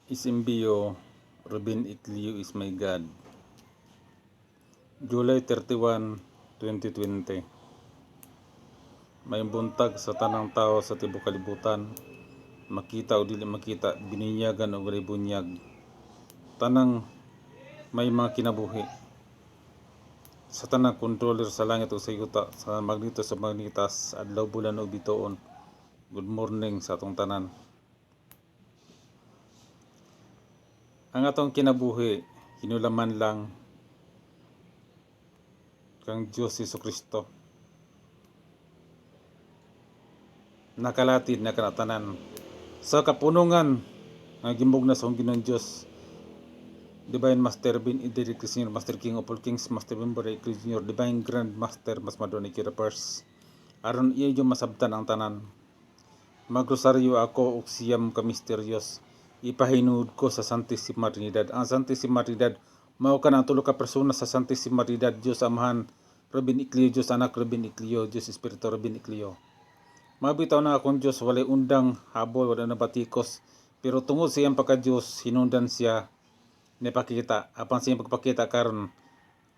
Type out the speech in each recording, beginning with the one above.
SMBO, Ruben Ecleo is my God. July 31, 2020. May buntag sa tanang tao sa tibuok kalibutan. Makita o dili makita, bininyagan o walay bunyag. Tanang may mga kinabuhi. Sa tanang controller sa langit o sa yuta, sa magnito sa magnitas, adlaw, bulan o bituon. Good morning sa atong tanan. Ang atong kinabuhi, hinulaman lang kang Diyos Hesus Kristo. Nakalatid na kanatanan. Sa kapunungan nga gimugna sa Ginoong Diyos, Divine Master Bin Idric Senior Master King of all Kings, Master Bimbo Junior, Divine Grand Master Mas Madonna Kira First. Aron iyo yung masabtan ang tanan. Magrosaryo ako og siyam ka misteryos. Ipahinuod ko sa Santissima Trinidad. Ang Santissima Trinidad, mao ka ang tulo ka persona sa Santissima Trinidad, Diyos Amahan, Robin Iclio, Diyos Anak, Robin Iclio, Diyos Espiritu, Robin Iclio. Mabitaw na akong Diyos, walay undang habol, wala na batikos. Pero tungod sa iyang pagka-Diyos, hinundan siya nipakita. Apan sa iyang pagpakita karon,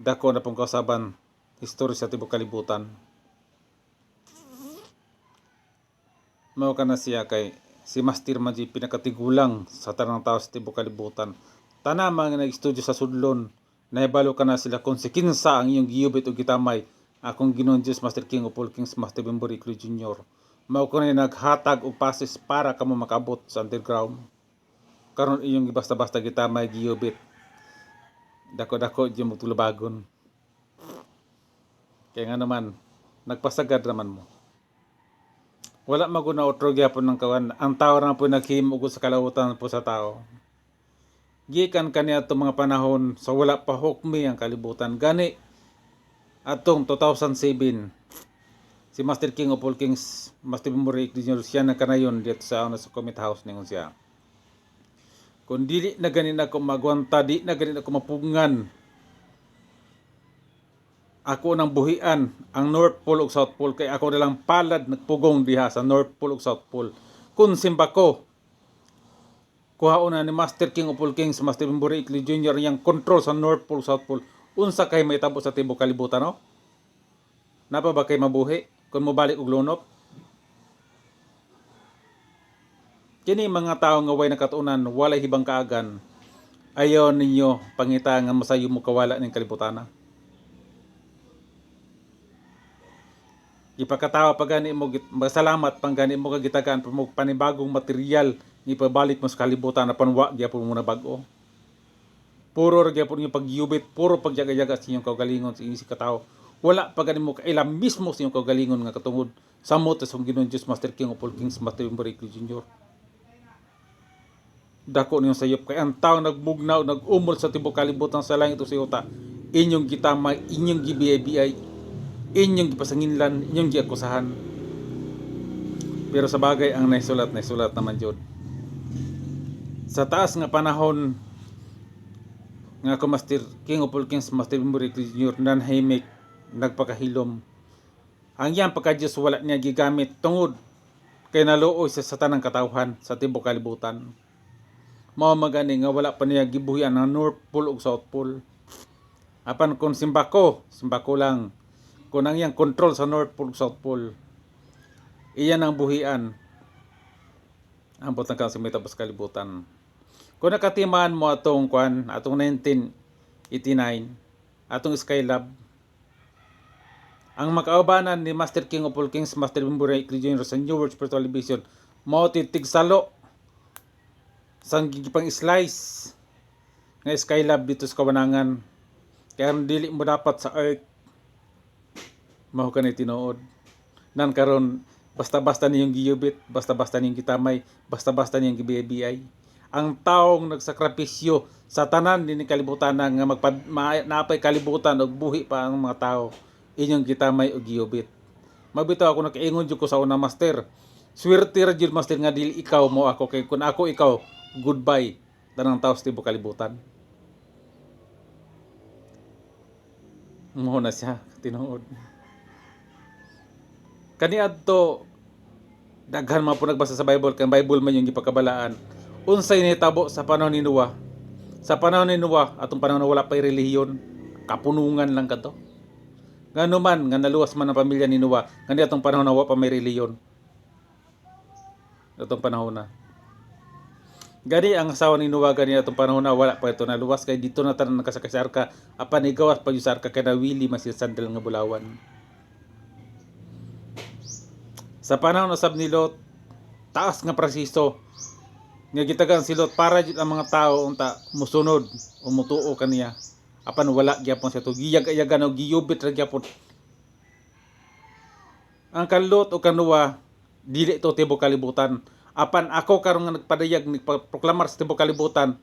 dako na pong kausaban, history sa tibuok kalibutan. Mao ka na siya kay si Master Maji pinakatigulang sa tanang tao sa tibuok kalibutan. Tanang mga nag-studio sa sudlon, nahibalo ka na sila kung si kinsa ang iyong giyubit o gitamay akong Ginoong Diyos, Master King of all Kings, Master Bimbo Iclio Jr. Mao ko na naghatag og passes para kamo makabot sa underground. Karon iyong gibasta-basta gitamay, giyubit. Dako-dako di mo tulubagon. Kaya nga naman, nagpasagad naman mo. Wala maguna otro gyapon ng kawan. Ang tao ra po naghimo sa kalautan po sa tao. Gikan kaniya atong mga panahon sa wala pa hukmi ang kalibutan. Gani atong 2007 si Master King of all Kings, Master Bimbo Jr. siya na kanayon dito sa una sa Comet House ningon siya. Kung dili na gani na ako magwanta, di na gani na ako mapugngan ako nang buhian ang North Pole ug South Pole kay ako na lang palad nagpugong diha sa North Pole ug South Pole. Kung simba ko, kuhaon na ni Master King of all Kings, Master Bimbo Iclio Jr. yang control sa North Pole, South Pole. Unsa kay mahitabo sa tibuok kalibutan, no? Napa ba kay mabuhi kung mobalik og lunop? Kini mga tao nga way nakatunan, walay hibang kaagan. Ayaw ninyo pangita nga masayo mo kawala ning kalibutan. Ipakatawa pa gani mo, masalamat pang gani mo kagitagaan pa mo panibagong material ipabalik mo sa kalibutan na panwa gyapon mo na bag-o. Puro ra gyapon yung pagyubit, puro pagyaga-yaga sa inyong kaugalingon sa inyong katao. Wala pa gani mo kaila mismo sa inyong kaugalingon nga katungod samot sa Ginoong Dios, Master King of all Kings, Master Bimbo Jr. Dako niyong sayop kay ang tao nagbugnaw, nag-umol sa tibuok kalibutan sa langit o sa yuta. Inyong gitamay, inyong gibiyay-biyay, inyong gipasanginlan, inyong giakusahan. Pero sa bagay ang naisulat, naisulat naman jud. Sa taas nga panahon nga ako Master King of all Kings, Master Bimbo Jr. nanhimik, nagpakahilom. Ang iyang pagka-Diyos wala niya gigamit tungod kay naluoy sa tanang katawhan sa tibuok kalibutan. Mao magani nga wala pa niya gibuhian ang North Pole ug South Pole. Apan kung simbako, simbako lang kung ang iyang control sa North Pole ug South Pole, iyan ang buhian. Ambot na kang sa kalibutan. Kung nakatiman mo atong kwan, atong 1989, atong Skylab, ang makaubanan ni Master King of all Kings, Master Bimbo Jr. sa New World Spiritual Television, mao tigsalo sang gipang slice nga Skylab dito sa kawanangan. Kaya dili mo dapat sa earth mao ka tinuod. Nan karon basta-basta niyong giyubit, basta-basta niyong gitamay, basta-basta niyong gibiyay. Ang taong nagsakripisyo sa tanan dinhi kalibutan nga magpad ma, naapay kalibutan og buhi pa ang mga tao, inyong gitamay og giyubit. Mabitaw ako nakaingon jud ko sa una, Master. Swerte ra jud, Master, nga dili ikaw mo ako kay kun ako ikaw, goodbye tanang tao sa tibuok kalibutan. Mo na siya tinuod. Kaniadto daghan man po nagbasa sa Bible kay Bible man yung gipakabalaan. Unsay nitabo sa panahon ni Noah? Sa panahon ni Noah, atong panahon na wala pa'y relihiyon, kapunungan lang kadto. Ngano man nga naluwas man ang pamilya ni Noah ngani atong panahon na wa pa may relihiyon? Atong panahon na. Gani ang asawa ni Noah gani atong panahon na wala pa ito naluwas kay dito na tanan nakasakay sa arka, apan igawas pa sa arka kay nawili man siya sandal nga bulawan. Sa panahon usab ni Lot, taas nga presiso nga gitagaan si Lot para jud ang mga tao unta musunod o mutuo kaniya. Apan wala gyapon siya to, giyag-ayagan o giyubit ra gyapon. Ang kan Lot o kan Noah dili to tibuok kalibutan. Apan ako karon nga nagpadayag, nagproklamar sa tibuok kalibutan,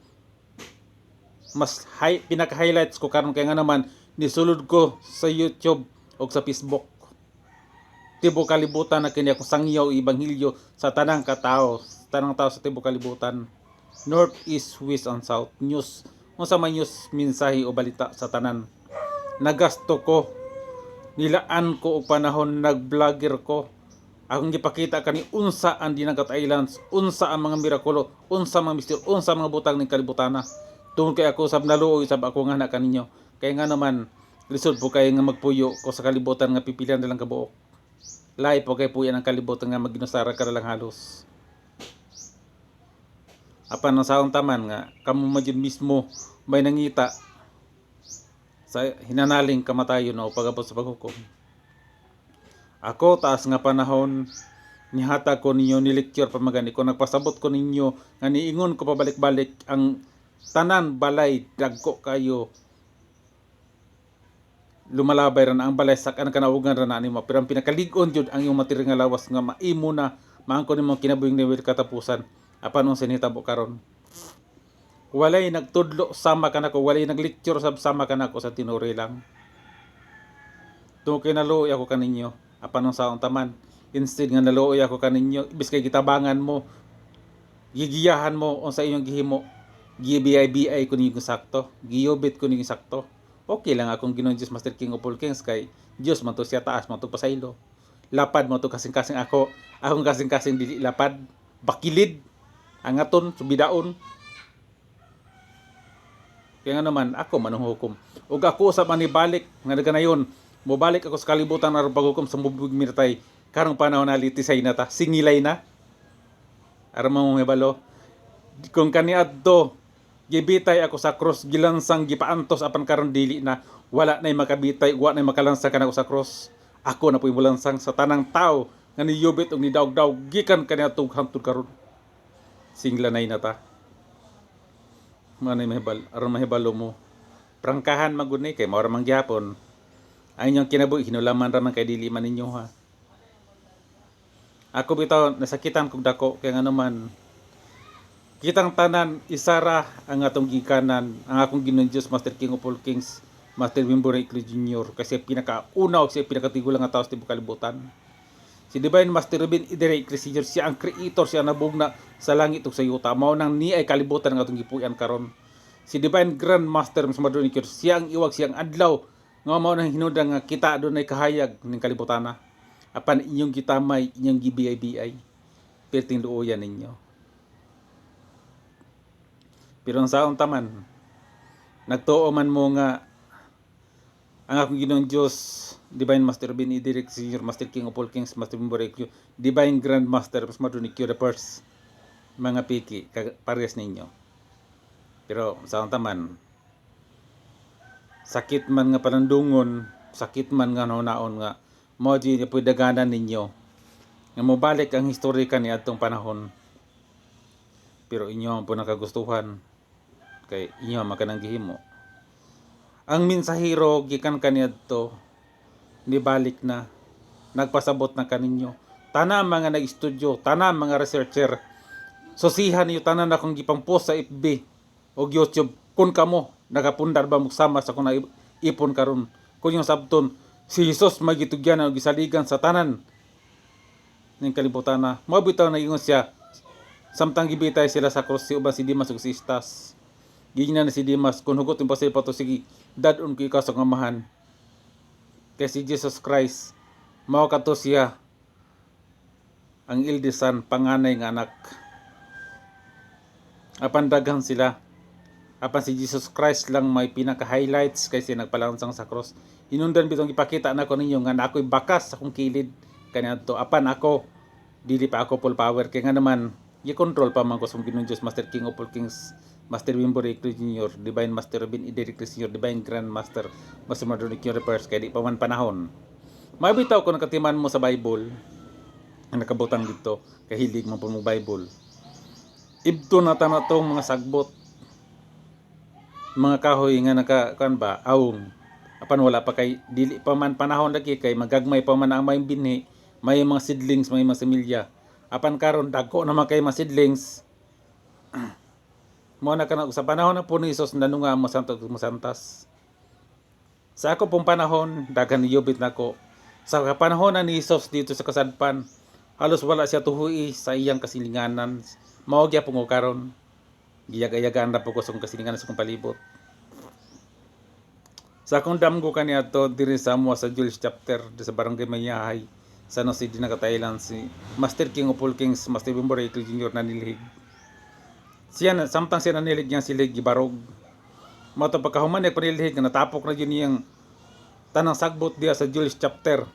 mas high, pinaka-highlights ko karon kay nga naman nisulod ko sa YouTube o sa Facebook. Tibuok kalibutan na kini akong sangyaw ebanghelyo sa tanang katao, sa tanang tao sa tibuok kalibutan. North, East, West and South news. Unsa may news, mensahe o balita sa tanan. Nagasto ko, nilaan ko og panahon, nag-vlogger ko. Akong gipakita kani unsa ang Dinagat Islands, unsa ang mga mirakulo, unsa ang mga misteryo, unsa ang mga butang ning kalibutana. Tungod kay ako sab naluoy sab ako nga na kaninyo. Kay nga naman lisod po kay nga magpuyo ko sa kalibutan nga pipilian na lang kabuok. Lahi po kay puyan ang kalibutan nga maginusara ka na lang halos. Apan ang saong taman nga kamo man jud mismo may nangita sa hinanaling kamatayon o pag-abot sa paghukom. Ako taas nga panahon nihatag ko ninyo, ni lecture pa magani ko, nagpasabot ko ninyo nga niingon ko pabalik-balik ang tanan balay dagko kayo, lumalabay ra na ang balay, sak-an kanaugan ra na nimo, pero ang pinakalig-on jud ang iyong material nga lawas nga maimo na maangkon nimo kinabuhing ni katapusan. Apan unsa nahitabo karon? Walay nagtudlo sama kanako, walay naglecture sab sama kanako, sa tinuri lang. Tungod kay naluoy ako kaninyo. Apan ang saong taman, instead nga naluoy ako kaninyo, ibis kay gitabangan mo, gigiyahan mo unsa inyong gihimo, gi-BI-BI ko ninyo sakto, giyubit ko ninyo sakto. Okay lang akong Ginoong Diyos, Master King of all kings, kay Diyos man to siya, taas man to pasaylo. Lapad mo to kasing-kasing ako, akong kasing-kasing dili lapad, bakilid, angaton, subidaon. Kaya nga naman, ako manunghukom. Ug ako sa manibalik, nga naganayon, mobalik ako sa kalibutan aron paghukom sa mubig mirtay. Karong panahon na litisay na ta, singilay na. Aron mo mahibalo. Kung kaniadto, gibitay ako sa cross, gilansang, gipaantos, apan karon dili na, wala na'y makabitay, wala na'y makalansang kanako sa cross. Ako na po'y mulansang sa tanang tao nga niyubit og nidawg-dawg gikan kaniadto hangtod karon. Singlanay na ta. Manay mahibal, aron mahibalo mo. Prangkahan man gud ni kay mao ra man gihapon. Ang inyong kinabuhi hinulaman ra man kay dili man ninyo ha. Ako bitaw nasakitan kog dako kay ngano man kitang tanan isara ang atong gikanan, ang akong Ginoong Dios, Master King of all kings, Master Bimbo Ray Jr. kasi pinakauna o siya pinakatigulang nga tao sa tibuok kalibutan. Si Divine Master Ruben Idere Sr. Siya ang creator, siya ang nabugna sa langit ug sa yuta. Mao nang ni ay kalibutan nga atong gipuy-an karon. Si Divine Grand Master Mas Madron Ikir, siya ang iwag, siya ang adlaw nga mao nang hinungdan nga kita adunay kahayag ning kalibutana. Apan inyong gitamay, inyong gibiyay-biyay. Perting luoyan ninyo. Pero ang saong taman, nagtuo man mo nga ang akong Ginoong Diyos, Divine Master Ben Idirik Senior, Master King of all kings, Master Bimbo Ray, Divine Grand Master Mas Madron the First, mga piki, parehas ninyo. Pero sa taman, sakit man nga panandungon, sakit man nga naon nga mao di po'y daganan ninyo nga mobalik ang historika ni adtong panahon. Pero inyo ang po nakagustuhan kay inyo ang makanang gihimo. Ang mensahero gikan kaniadto nibalik na, nagpasabot na kaninyo. Tanan mga nag-studio, tanan mga researcher, susihan niyo tanan akong gipang-post sa FB o YouTube kung kamo nakapundar ba mo sama sa kung ipon karon. Kung yung sabton si Jesus may gitugyan og gisaligan sa tanan ning kalibutan na mao bitaw na ingon siya samtang gibitay sila sa krus, si uban si Dimas ug si Istas. Giingnan na si Dimas, "Kung hugot yung pasil pa to, sige, dad-on ko ikaw sa Amahan." Kay si Jesus Christ mao kato siya ang eldest son, panganay nga anak. Apan daghan sila. Apan si Jesus Christ lang may pinaka-highlights kay siya nagpalansang sa cross. Hinungdan bitong ipakita nako ninyo nga na ako'y bakas sa akong kilid kaniadto. Apan ako dili pa ako full power kay nga naman gi-control pa man ko sa Ginoong Diyos, Master King of all Kings, Master Bimbo Recto Jr., Divine Master Robin Ederic Sr., Divine Grand Master Master Mardonic Universe, kay di pa man panahon. Mabitaw ko nakatiman mo sa Bible ang nakabutang dito, kahilig mo po mo Bible. Ibto na ta tong mga sagbot, mga kahoy nga naka kan ba awong, apan wala pa kay dili pa man panahon lagi, kay magagmay pa man ang may binhi, may mga seedlings, may mga semilya. Apan karon dagko naman kay mga seedlings. Mo na kana sa panahon na po ni Jesus nanunga mo santo mo santas. Sa ako pong panahon, daghan ni yubit nako. Sa panahon na ni Jesus dito sa kasadpan, halos wala siya tuhui sa iyang kasilinganan. Mao gyapon ko karon, giyag-ayagaan ra po ko sa akong kasilinganan, sa akong palibot. Sa akong damgo kaniadto diri sa amo sa Jules chapter di sa Barangay Mayahay, San Jose, Dinagat Island, si Master King of all Kings, Master Bimbo Ray Jr. nanilhig. Siya na, samtang siya nanilhig, niyang silhig gibarog. Mao to pagkahuman niya panilhig nga natapok na jud niyang tanang sagbot diya sa Jules chapter.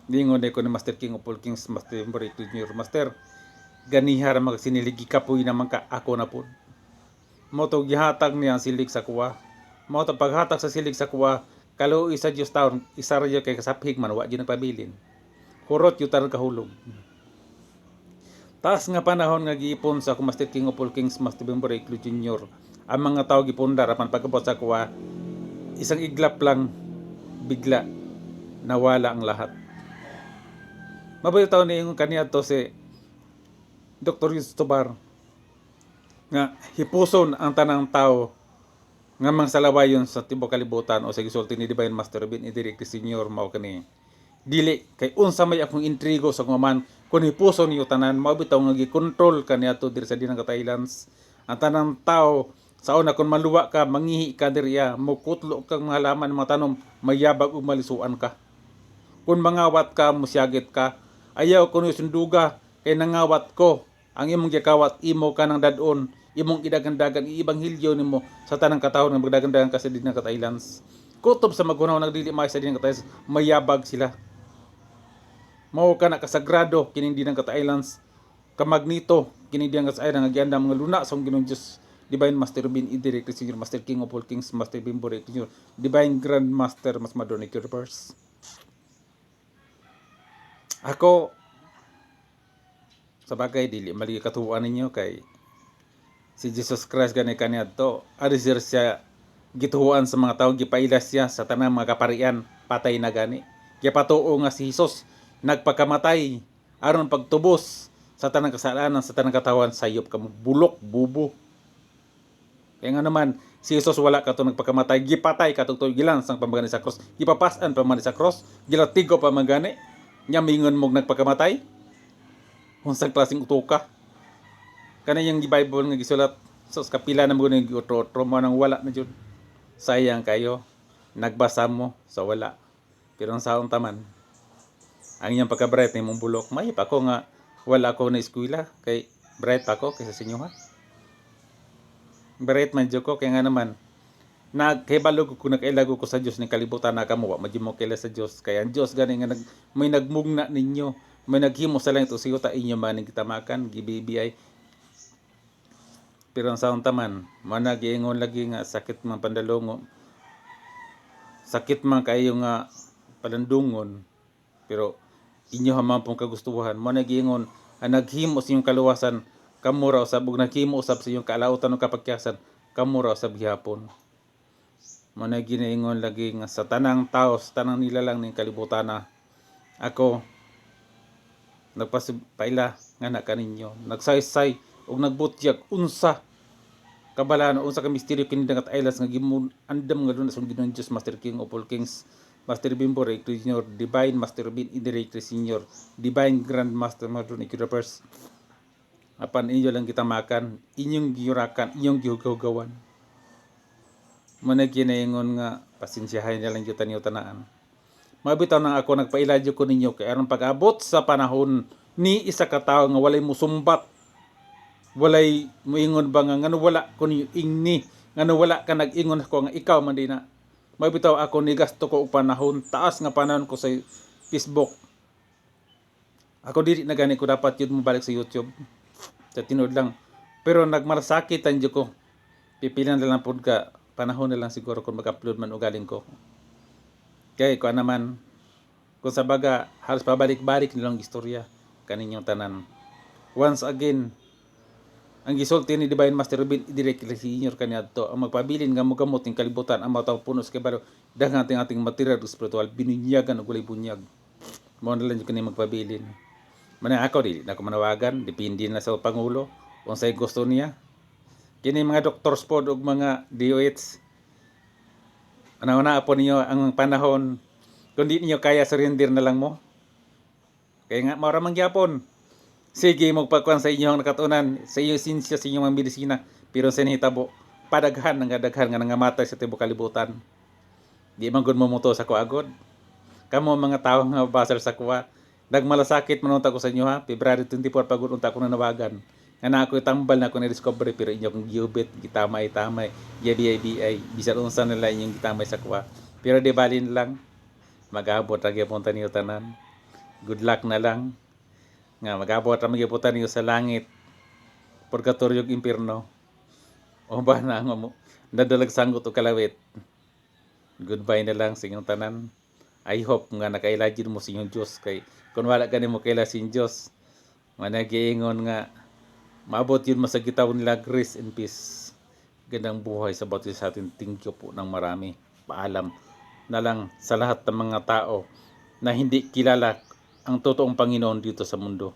Ningon ko ni Master King of all Kings, Master Bimbo Ray Jr., "Master, ganiha ra magsinilhig, gikapoy naman ka, ako na pod." Mao to gihatag niya ang silig sa kuwa. Mao to paghatag sa silig sa kuwa, kaluoy sa Dios taon, isa ra gyud kay kasaphig man, wa gyud nagpabilin. Hurot gyud tanan kahulog. Taas nga panahon nga giipon sa akong Master King of all Kings, Master Bimbo Ray Jr. Ang mga tao gipundar, apan pagkabot sa kuwa, isang iglap lang, bigla nawala ang lahat. Mabuti taon ni kaniya to si Dr. Yustobar nga hipuson ang tanang tao nga mangsalawayon sa tibuok kalibutan o sa gisulti ni Divine Master Robin Ederic Senior. Mao kani dili kay unsa may akong intrigo sa akong amahan kun hipuson niyo tanan. Mao bitaw nga gikontrol kaniadto diri sa Dinagat Islands ang tanang tao. Sa una, kung maluwa ka, mangihi ka diriya, mukutlo kang mga halaman, mga tanom, mayabag ug malisuan ka. Kung mangawat ka, musyagit ka. Ayaw kuno sunduga kay nangawat ko. Ang imong gikawat, imo ka ng dadon, imong idagandagan, iibanghilyo nimo sa tanang katawhan nga magdagandagan ka sa Dinagat Islands. Kutob sa magunaw nagdili maayo sa Dinagat Islands, mayabag sila. Mao ka na kasagrado kining Dinagat Islands, kamagnito kining Dinagat Islands nga giandam mga luna sa Ginoong Dios, Divine Master Bin Idirek Senior, Master King of all Kings, Master Bimbo Senior, Divine Grand Master Mas Madonna Universe. Ako sa bagay dili mali katuan ninyo kay si Jesus Christ gani kaniadto ari siya gituhuan sa mga tao, gipaila siya sa tanang mga kaparian, patay na gani. Gipatuo nga si Jesus nagpakamatay aron pagtubos sa tanang kasalanan sa tanang katawan. Sayop kamo, bulok, bubo. Kaya nga naman si Jesus wala kato nagpakamatay, gipatay katong tuig, gilansang pa man gani sa cross, gipapas-an pa man sa cross, gilatigo pa man gani. Nya mingon mo nagpakamatay? Unsang klaseng utuka? Kana yung Bible nga gisulat so kapila na mo nang otro-otro mo nang wala na jud. Sayang kayo, nagbasa mo sa wala. Pero ang saon taman, ang iyang pagka-bright ni mong bulok, may pa ako nga wala ako na eskwela kay bright pa ako kaysa sa inyo, ha. Bright man jud ko kaya nga naman nagkahibalo ko, nagkailago ko sa Dios ning kalibutan na kamo wa man jud mo kaila sa Dios, kay ang Dios gani nga may nagmugna ninyo, may naghimo sa langit ug sa yuta, inyo man ning gitamakan, gibibiyay. Pero ang saon taman, man giingon lagi nga sakit man pandalongo, sakit man kayo nga palandungon, pero inyo man pong kagustuhan. Mo na giingon ang naghimo sa inyong kaluwasan kamo ra usab, ug naghimo usab sa inyong kaalautan ug kapagyasan kamo ra usab gihapon. Mo na ginaingon lagi nga sa tanang tao, sa tanang nilalang ning kalibutan na ako nagpaila nga na kaninyo, nagsaysay ug nagbutyag unsa kabalaan, unsa ka misteryo kini Dagat Islands nga gimon andam nga duna sa Ginoong Dios, Master King of all Kings, Master Bimbo Ray Jr., Divine Master Bin Indirectly Senior, Divine Grand Master Madron First. Apan inyo lang gitamakan, inyong giyurakan, inyong gihugaw-gawan. Mo na ginaingon nga pasensyahay na lang gyud niyo tanaan. Mabitaw nang ako nagpailadyo ko ninyo kay aron pag-abot sa panahon ni isa ka tawo nga walay musumbat, Walay muingon ba nga ngano wala ko ninyo ingni, ngano wala ka nag-ingon ako nga ikaw man di na. Mao bitaw ako ni gasto ko og panahon, taas nga panahon ko sa Facebook. Ako dili na gani ko dapat yun mo balik sa YouTube. Sa tinuod lang. Pero nagmalasakit ang ko. Pipilan na lang pud ka panahon na lang siguro kung mag-upload man ugaling ko. Kay kuan naman, kung sa baga halos pabalik-balik nilang istorya kaninyong tanan. Once again, ang gisulti ni Divine Master Ruben directly si Senior kaniadto ang magpabilin nga mogamot ning kalibutan ang mga puno sa kabalo daghan ating ating material ug spiritual binunyagan og walay bunyag. Mao na lang jud kani magpabilin. Mana ako dili na ko manawagan, depende na sa pangulo unsay gusto niya. Kini mga doctors pod ug mga DOH, ana po ninyo ang panahon. Kung di ninyo kaya, surrender na lang mo. Kaya nga mao ra man gyapon. Sige magpagkuan sa inyong nakatunan, sa inyong sinsya, sa inyong mga medisina, pero sa nahitabo, padaghan ang daghan nga nangamatay sa tibuok kalibutan. Di man gud mo muto sa kuagod. Kamo mga tawo nga basal sa kuwa, nagmalasakit man unta ko sa inyo ha, February 24 pagud unta ko nanawagan. Nga na ako tambal na ako na-discover pero inyo kong giyubit, gitamay-tamay, gibi-bi, bisan unsa nila inyong gitamay sa kuwa. Pero di balin lang, mag-abot ra gyapon ta niyo tanan. Good luck na lang. Nga mag-abot ra magyapon ta niyo sa langit. Purgatorio ug impierno. O ba na nga mo nadalag sanggot og kalawit. Goodbye na lang sa inyong tanan. I hope nga nakaila jud mo sa inyong Diyos kay kung wala gani mo kaila sa inyong Diyos, managiingon nga maabot yun mo sa gitawag nila, grace and peace. Gandang buhay sa bawat isa sa atin. Thank you po ng marami. Paalam na lang sa lahat ng mga tao na hindi kilala ang totoong Panginoon dito sa mundo.